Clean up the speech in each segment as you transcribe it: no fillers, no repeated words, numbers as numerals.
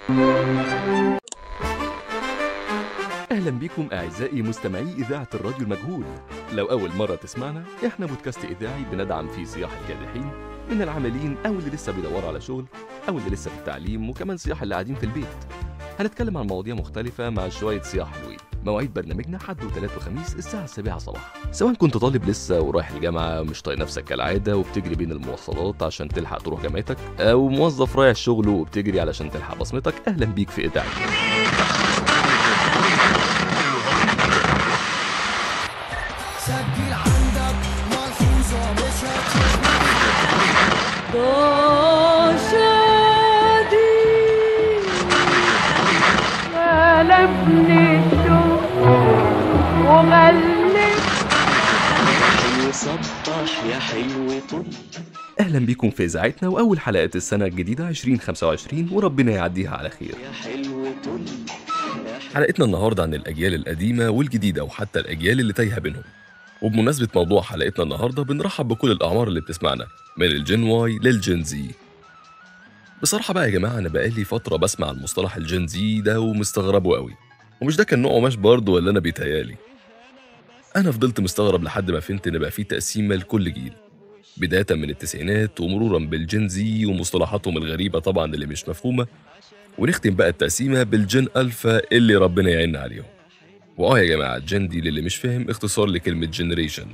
أهلا بكم أعزائي مستمعي إذاعة الراديو المجهول. لو أول مرة تسمعنا، إحنا بودكاست إذاعي بندعم فيه صياح الكادحين من العاملين أو اللي لسه بيدوروا على شغل أو اللي لسه في التعليم، وكمان صياح اللي قاعدين في البيت. هنتكلم عن مواضيع مختلفة مع شوية صياح حلوين. مواعيد برنامجنا حد وثلاث وخميس الساعة 7 صباحا. سواء كنت طالب لسه ورايح الجامعة مش طايق نفسك كالعادة وبتجري بين المواصلات عشان تلحق تروح جامعتك، أو موظف رايح شغله وبتجري علشان تلحق بصمتك، أهلا بيك في إذاعتنا. سجل عندك ملحوظة مش غلبني الشوق وغلب. حلو صبح يا حلو طل. أهلا بيكم في إذاعتنا وأول حلقة السنة الجديدة 2025، وربنا يعديها على خير. يا حلو طل. حلقتنا النهاردة عن الأجيال القديمة والجديدة وحتى الأجيال اللي تايهة بينهم. وبمناسبة موضوع حلقتنا النهاردة بنرحب بكل الأعمار اللي بتسمعنا من ال Gen Y لل Gen Z. بصراحة بقى يا جماعة، أنا بقالي فترة بسمع المصطلح ال Gen Z ده ومستغربه قوي، ومش ده كان نوع قماش برضه ولا أنا بيتهيالي؟ أنا فضلت مستغرب لحد ما فهمت إن بقى فيه تقسيمة لكل جيل، بداية من التسعينات ومرورا بال Gen Z ومصطلحاتهم الغريبة طبعا اللي مش مفهومة، ونختم بقى التقسيمة بال Gen Alpha اللي ربنا يعين عليهم. وآه يا جماعة، ال Gen دي للي مش فاهم اختصار لكلمة generation،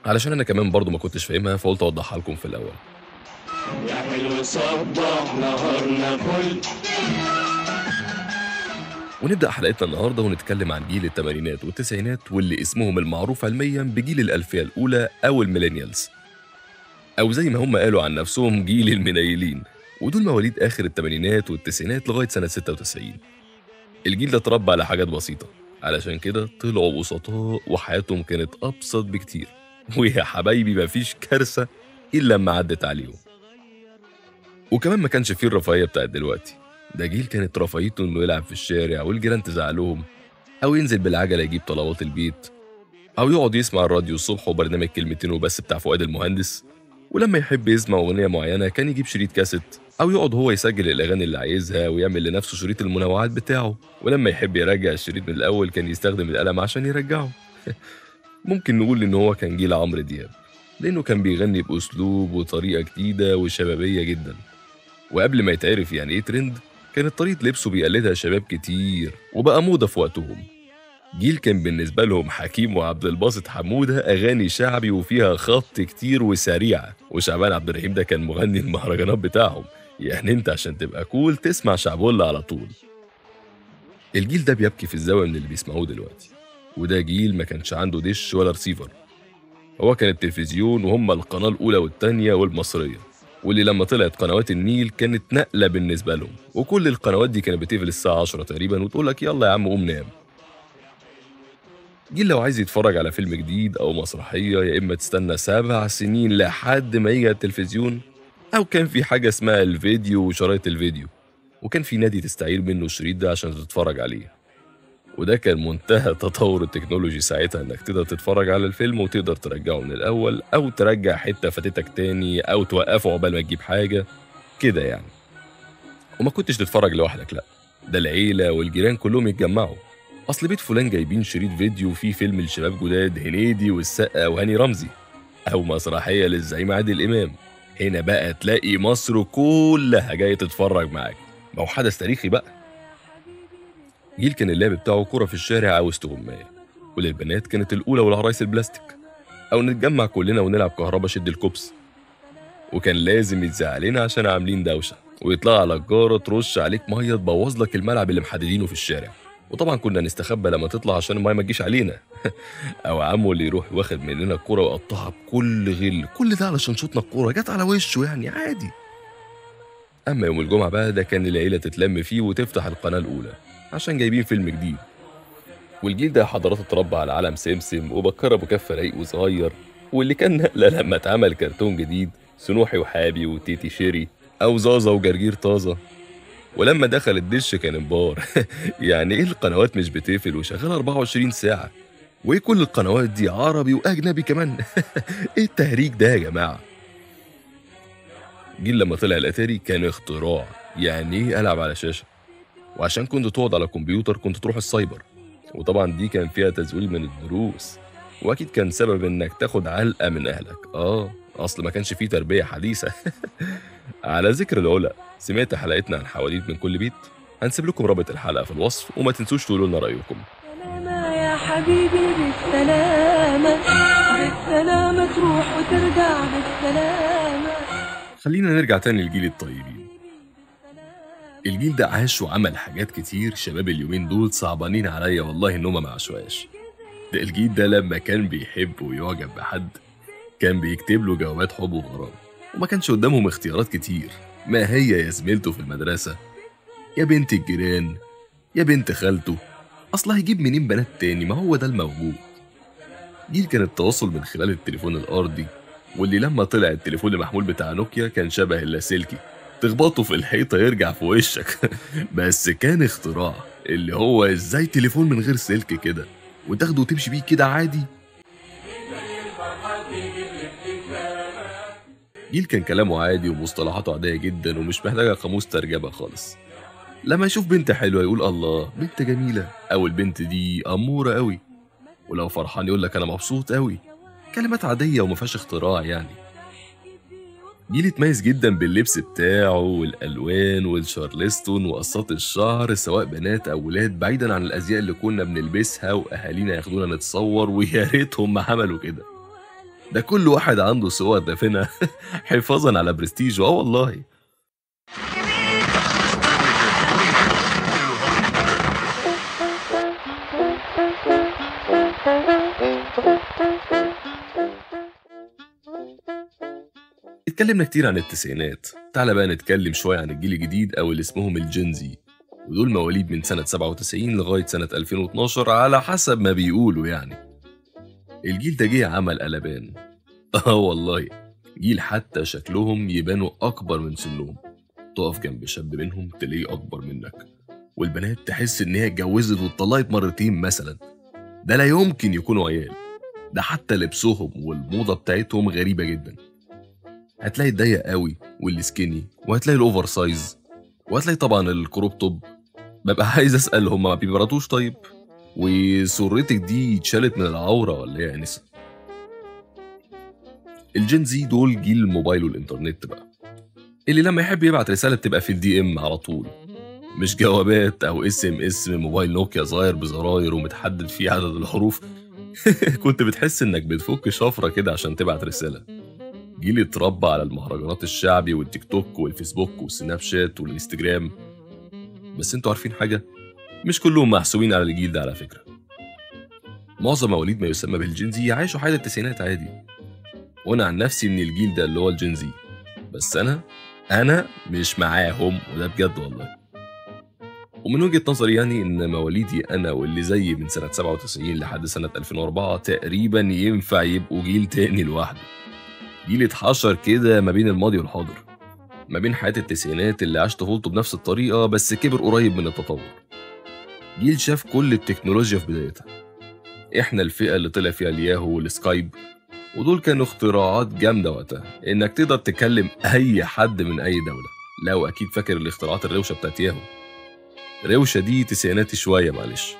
علشان أنا كمان برضو ما كنتش فاهمها فقلت أوضحها لكم في الأول. يا حلو صبح نهارنا فل. ونبدأ حلقتنا النهاردة ونتكلم عن جيل الثمانينات والتسعينات واللي اسمهم المعروف علميا بجيل الألفية الأولى أو ال millennials، أو زي ما هم قالوا عن نفسهم جيل المنيلين، ودول مواليد آخر الثمانينات والتسعينات لغاية سنة 96. الجيل ده اتربى على حاجات بسيطة، علشان كده طلعوا بسطاء وحياتهم كانت أبسط بكتير، ويا حبايبي مفيش كارثة إلا لما عدت عليهم. وكمان ما كانش فيه الرفاهية بتاعت دلوقتي، ده جيل كانت رفاهيته إنه يلعب في الشارع والجيران تزعلهم، أو ينزل بالعجلة يجيب طلبات البيت، أو يقعد يسمع الراديو الصبح وبرنامج كلمتين وبس بتاع فؤاد المهندس، ولما يحب يسمع أغنية معينة كان يجيب شريط كاسيت أو يقعد هو يسجل الأغاني اللي عايزها ويعمل لنفسه شريط المنوعات بتاعه، ولما يحب يرجع الشريط من الأول كان يستخدم القلم عشان يرجعه. ممكن نقول إن هو كان جيل عمرو دياب، لأنه كان بيغني بأسلوب وطريقة جديدة وشبابية جدا، وقبل ما يتعرف يعني إيه ترند كانت طريقة لبسه بيقلدها شباب كتير وبقى موضة في وقتهم. جيل كان بالنسبة لهم حكيم وعبد الباسط حمودة أغاني شعبي وفيها خبط كتير وسريعة، وشعبان عبد الرحيم ده كان مغني المهرجانات بتاعهم، يعني انت عشان تبقى cool تسمع شعبولة على طول. الجيل ده بيبكي في الزاوية من اللي بيسمعوه دلوقتي، وده جيل ما كانش عنده دش ولا رسيفر، هو كان التلفزيون وهم القناة الأولى والتانية والمصرية، واللي لما طلعت قنوات النيل كانت نقلة بالنسبة لهم، وكل القنوات دي كانت بتقفل الساعة 10 تقريبا وتقولك يلا يا عم قوم نام. جيل لو عايز يتفرج على فيلم جديد أو مسرحية يا إما تستنى 7 سنين لحد ما يجي التلفزيون، أو كان في حاجة اسمها الفيديو وشرايط الفيديو، وكان في نادي تستعير منه الشريط ده عشان تتفرج عليه، وده كان منتهى تطور التكنولوجي ساعتها، إنك تقدر تتفرج على الفيلم وتقدر ترجعه من الأول، أو ترجع حتة فاتتك تاني، أو توقفه عقبال ما تجيب حاجة كده يعني. وما كنتش تتفرج لوحدك، لأ، ده العيلة والجيران كلهم يتجمعوا، أصل بيت فلان جايبين شريط فيديو فيه فيلم لشباب جداد هنيدي والسقا وهاني رمزي، أو مسرحية للزعيم عادل إمام. هنا بقى تلاقي مصر كلها جاية تتفرج معاك، ما هو حدث تاريخي بقى. جيل كان اللعب بتاعه كرة في الشارع أو استغماية، وللبنات كانت الأولى والعرايس البلاستيك، أو نتجمع كلنا ونلعب كهربا شد الكوبس، وكان لازم يتزعلنا عشان عاملين دوشة، ويطلع على الجارة ترش عليك مية تبوظ لك الملعب اللي محددينه في الشارع، وطبعا كنا نستخبى لما تطلع عشان المايه ما تجيش علينا. او عمو اللي يروح واخد مننا الكورة ويقطعها بكل غل، كل ده علشان شوطنا الكورة جت على وشه يعني عادي. اما يوم الجمعة بقى ده كان العيلة تتلم فيه وتفتح القناة الاولى عشان جايبين فيلم جديد. والجيل ده حضرات اتربى على عالم سمسم وبكر ابو كف رايق وصغير، واللي كان نقله لما اتعمل كرتون جديد سنوحي وحابي وتيتي شيري او زازا وجرجير طازة. ولما دخل الدش كان انبهار. يعني ايه القنوات مش بتقفل وشغالة 24 ساعة، وايه كل القنوات دي عربي واجنبي كمان؟ ايه التهريج ده يا جماعة؟ جيل لما طلع الاتاري كان اختراع، يعني ايه العب على شاشة؟ وعشان كنت تقعد على كمبيوتر كنت تروح السايبر، وطبعا دي كان فيها تزويل من الدروس، واكيد كان سبب انك تاخد علقه من اهلك. اصل ما كانش فيه تربيه حديثه. على ذكر العلا، سمعت حلقتنا عن حواديت من كل بيت؟ هنسيب لكم رابط الحلقة في الوصف، وما تنسوش تقولوا لنا رايكم. سلامة يا حبيبي، بالسلامة بالسلامة، تروح وترجع بالسلامة. خلينا نرجع تاني للجيل الطيبين. الجيل ده عاش وعمل حاجات كتير شباب اليومين دول صعبانين عليا والله انهم ما عاشوهاش. ده الجيل ده لما كان بيحب ويعجب بحد كان بيكتب له جوابات حب وغرام، وما كانش قدامهم اختيارات كتير. ما هي يا زميلته في المدرسة، يا بنت الجيران، يا بنت خالته، اصل هيجيب منين بنات تاني؟ ما هو ده الموجود. جيل كان التواصل من خلال التليفون الارضي، واللي لما طلع التليفون المحمول بتاع نوكيا كان شبه اللاسلكي، تخبطه في الحيطة يرجع في وشك. بس كان اختراع، اللي هو ازاي تليفون من غير سلك كده وتاخده وتمشي بيه كده عادي. جيل كان كلامه عادي ومصطلحاته عادية جدا ومش محتاجة قاموس ترجمة خالص. لما يشوف بنت حلوة يقول الله بنت جميلة، أو البنت دي أمورة قوي، ولو فرحان يقول لك أنا مبسوط قوي. كلمات عادية وما فيهاش اختراع يعني. جيل اتميز جدا باللبس بتاعه والألوان والشارلستون وقصات الشعر، سواء بنات أو ولاد، بعيدا عن الأزياء اللي كنا بنلبسها وأهالينا ياخدونا نتصور، ويا ريتهم ما عملوا كده. ده كل واحد عنده صور دافنها حفاظا على برستيجه. والله. اتكلمنا كتير عن التسعينات، تعال بقى نتكلم شوية عن الجيل الجديد أو اللي اسمهم ال Gen Z، ودول مواليد من سنة 97 لغاية سنة 2012 على حسب ما بيقولوا يعني. الجيل ده جه عمل قلبان. والله جيل حتى شكلهم يبانوا أكبر من سنهم، تقف جنب شاب منهم تلاقيه أكبر منك، والبنات تحس إن هي اتجوزت واتطلقت مرتين مثلا. ده لا يمكن يكونوا عيال، ده حتى لبسهم والموضة بتاعتهم غريبة جدا. هتلاقي الضيق قوي وال skinny، وهتلاقي ال oversize، وهتلاقي طبعا ال crop top. ببقى عايز اسال هما ما بيبردوش طيب؟ وسرتك دي اتشالت من العورة ولا ايه يا انسه؟ ال Gen Z دول جيل الموبايل والانترنت بقى، اللي لما يحب يبعت رسالة بتبقى في ال DM على طول، مش جوابات او SMS من موبايل نوكيا صغير بزراير ومتحدد فيه عدد الحروف. كنت بتحس انك بتفك شفرة كده عشان تبعت رسالة. جيل اتربى على المهرجانات الشعبي والتيك توك والفيسبوك والسناب شات والانستجرام. بس انتوا عارفين حاجة؟ مش كلهم محسوبين على الجيل ده على فكرة. معظم مواليد ما يسمى بال Gen Z عاشوا حياة التسعينات عادي، وانا عن نفسي من الجيل ده اللي هو ال Gen Z، بس انا مش معاهم، وده بجد والله. ومن وجهة نظري يعني ان مواليدي انا واللي زيي من سنة 97 لحد سنة 2004 تقريبا ينفع يبقوا جيل تاني لوحده. جيل اتحشر كده ما بين الماضي والحاضر، ما بين حياة التسعينات اللي عاش طفولته بنفس الطريقة بس كبر قريب من التطور. جيل شاف كل التكنولوجيا في بدايتها. احنا الفئة اللي طلع فيها الياهو والسكايب، ودول كانوا اختراعات جامدة وقتها، انك تقدر تكلم اي حد من اي دولة. لو اكيد فاكر الاختراعات الروشة بتاعت ياهو. روشة دي تسعيناتي شوية معلش.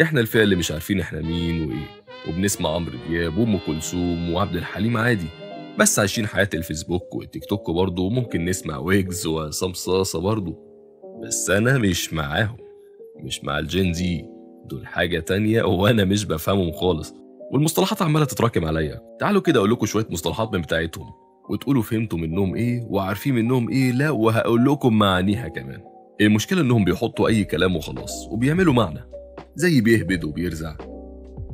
احنا الفئة اللي مش عارفين احنا مين وايه، وبنسمع عمرو دياب وام كلثوم وعبد الحليم عادي، بس عايشين حياة الفيسبوك والتيك توك برضه، وممكن نسمع ويجز وعصام صاصة برضه. بس أنا مش معاهم، مش مع ال Gen Z، دول حاجة تانية وأنا مش بفهمهم خالص، والمصطلحات عمالة تتراكم عليا. تعالوا كده أقول لكم شوية مصطلحات من بتاعتهم وتقولوا فهمتوا منهم إيه وعارفين منهم إيه، لا وهقول لكم معانيها كمان. المشكلة إنهم بيحطوا أي كلام وخلاص وبيعملوا معنى، زي بيهبد وبيرزع.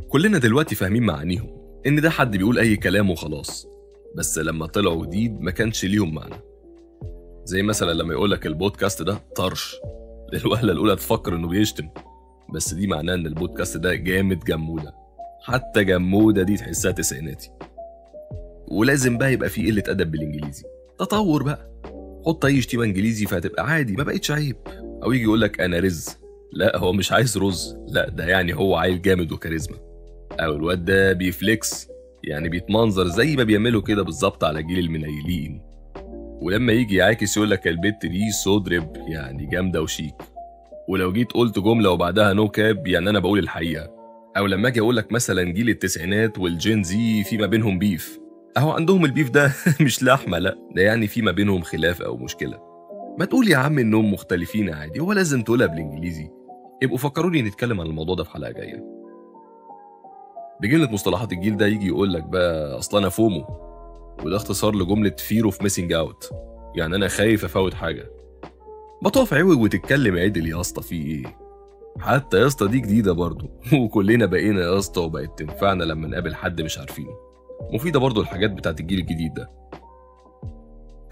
كلنا دلوقتي فاهمين معانيهم، إن ده حد بيقول أي كلام وخلاص، بس لما طلعوا جديد ما كانش ليهم معنى. زي مثلا لما يقولك البودكاست ده طرش، للوهلة الأولى تفكر إنه بيشتم، بس دي معناه إن البودكاست ده جامد جمودة. حتى جمودة دي تحسها تسعيناتي. ولازم بقى يبقى فيه قلة أدب بالإنجليزي، تطور بقى، حط أي شتيمة إنجليزي فهتبقى عادي، ما بقتش عيب. أو يجي يقولك أنا رز، لا هو مش عايز رز، لا ده يعني هو عيل جامد وكاريزما. أو الواد ده بي flex، يعني بيتمنظر زي ما بيعملوا كده بالظبط على جيل المنيلين. ولما يجي يعاكس يقول لك البت دي so drip، يعني جامدة وشيك. ولو جيت قلت جملة وبعدها no cap يعني انا بقول الحقيقة. او لما اجي اقول لك مثلا جيل التسعينات وال Gen Z في ما بينهم beef، اهو عندهم ال beef ده مش لحمه، لا ده يعني في ما بينهم خلاف او مشكلة. ما تقول يا عم انهم مختلفين عادي، هو لازم تقولها بالانجليزي؟ ابقوا فكروني نتكلم عن الموضوع ده في حلقة جاية. بجملة مصطلحات الجيل ده يجي يقول لك بقى اصل انا FOMO، وده اختصار لجملة fear of missing out، يعني انا خايف افوت حاجة. بتقف عوج وتتكلم عدل يا اسطى في ايه؟ حتى يا اسطى دي جديدة برضه، وكلنا بقينا يا اسطى، وبقت تنفعنا لما نقابل حد مش عارفينه. مفيدة برضه الحاجات بتاعت الجيل الجديد ده.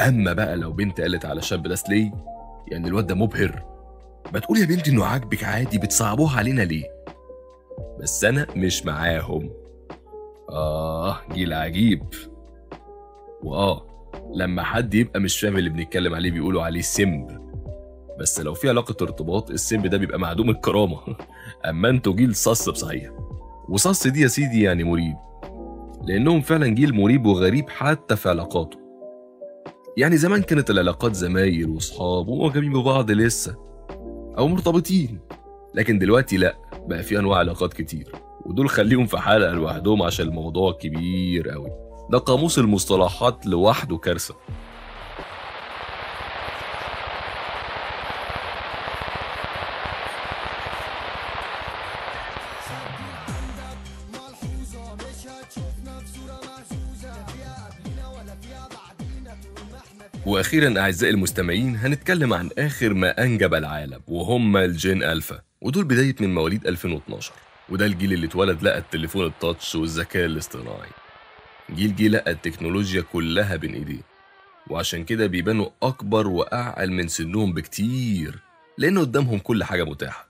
اما بقى لو بنت قالت على شاب ده slay، يعني الواد ده مبهر، بتقول يا بنتي انه عاجبك عادي، بتصعبوها علينا ليه؟ بس انا مش معاهم. جيل عجيب. لما حد يبقى مش فاهم اللي بنتكلم عليه بيقولوا عليه simp، بس لو في علاقة ارتباط ال simp ده بيبقى معدوم الكرامة. اما انتوا جيل sus بصحيح، و sus دي يا سيدي يعني مريب، لانهم فعلا جيل مريب وغريب حتى في علاقاته. يعني زمان كانت العلاقات زمايل واصحاب ومعجبين ببعض لسه او مرتبطين، لكن دلوقتي لا، بقى في انواع علاقات كتير، ودول خليهم في حلقة لوحدهم عشان الموضوع كبير قوي. ده قاموس المصطلحات لوحده كارثة. واخيرا اعزائي المستمعين هنتكلم عن اخر ما انجب العالم، وهم ال Gen Alpha، ودول بداية من مواليد 2012، وده الجيل اللي اتولد لقى التليفون ال touch والذكاء الاصطناعي. جيل جه لقى التكنولوجيا كلها بين ايديه، وعشان كده بيبانوا اكبر واعقل من سنهم بكتير، لان قدامهم كل حاجة متاحة.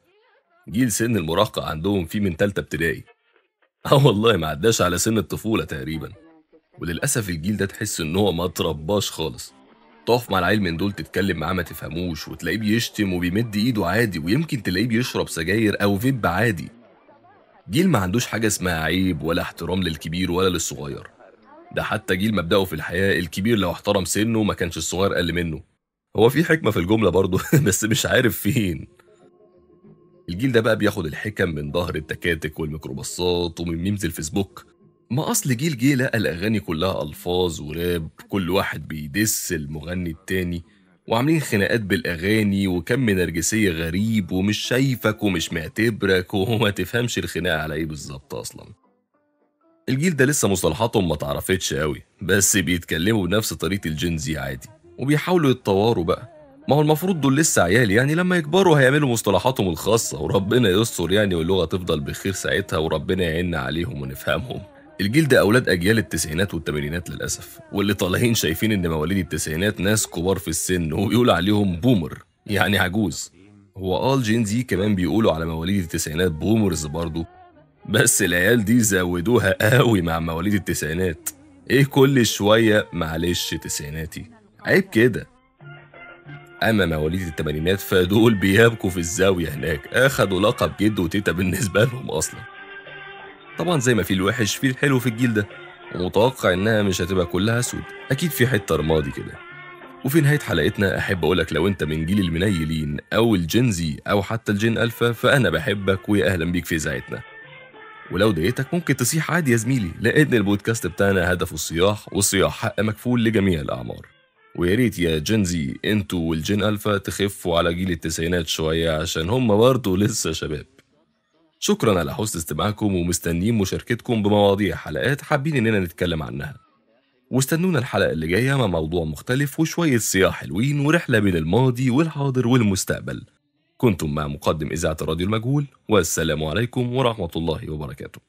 جيل سن المراهقة عندهم فيه من ثالثة ابتدائي، والله ما عداش على سن الطفولة تقريبا. وللاسف الجيل ده تحس ان هو ما ترباش خالص. تقف مع العيل من دول تتكلم معاه ما تفهموش، وتلاقيه بيشتم وبيمد ايده عادي، ويمكن تلاقيه بيشرب سجاير او فيب عادي. جيل ما عندوش حاجة اسمها عيب ولا احترام للكبير ولا للصغير. ده حتى جيل مبدأه في الحياة الكبير لو احترم سنة ما كانش الصغير اقل منه. هو في حكمه في الجملة برضه بس مش عارف فين. الجيل ده بقى بياخد الحكم من ظهر التكاتك والميكروباصات ومن memes الفيسبوك. ما اصل جيل جه لقى الاغاني كلها الفاظ وراب، كل واحد بي diss المغني التاني، وعاملين خناقات بالاغاني وكم نرجسية غريب، ومش شايفك ومش معتبرك، وما تفهمش الخناقة على ايه بالظبط اصلا. الجيل ده لسه مصطلحاتهم ما تعرفتش قوي، بس بيتكلموا بنفس طريقه ال Gen Z عادي، وبيحاولوا يتطوروا بقى. ما هو المفروض دول لسه عيال، يعني لما يكبروا هيعملوا مصطلحاتهم الخاصة، وربنا يستر يعني، واللغة تفضل بخير ساعتها، وربنا يعيننا عليهم ونفهمهم. الجيل ده أولاد أجيال التسعينات والثمانينات للأسف، واللي طالعين شايفين إن مواليد التسعينات ناس كبار في السن، وبيقولوا عليهم boomer يعني عجوز. هو ال Gen Z كمان بيقولوا على مواليد التسعينات boomers برضو، بس العيال دي زودوها قوي مع مواليد التسعينات. إيه كل شوية معلش تسعيناتي، عيب كده. أما مواليد الثمانينات فدول بيبكوا في الزاوية هناك، أخدوا لقب جد وتيتا بالنسبة لهم أصلا. طبعا زي ما في الوحش في الحلو في الجيل ده، ومتوقع انها مش هتبقى كلها سود، اكيد في حتة رمادي كده. وفي نهاية حلقتنا احب اقولك لو انت من جيل المنيلين او ال Gen Z او حتى ال Gen Alpha، فانا بحبك ويا اهلا بيك في اذاعتنا. ولو ضايقتك ممكن تصيح عادي يا زميلي، لان البودكاست بتاعنا هدفه الصياح، والصياح حق مكفول لجميع الاعمار. ويا ريت يا Gen Z انتوا وال Gen Alpha تخفوا على جيل التسعينات شوية، عشان هم برضه لسه شباب. شكرا على حسن استماعكم، ومستنيين مشاركتكم بمواضيع حلقات حابين اننا نتكلم عنها. واستنونا الحلقة اللي جاية مع موضوع مختلف وشوية صياح حلوين ورحلة بين الماضي والحاضر والمستقبل. كنتم مع مقدم إذاعة الراديو المجهول، والسلام عليكم ورحمة الله وبركاته.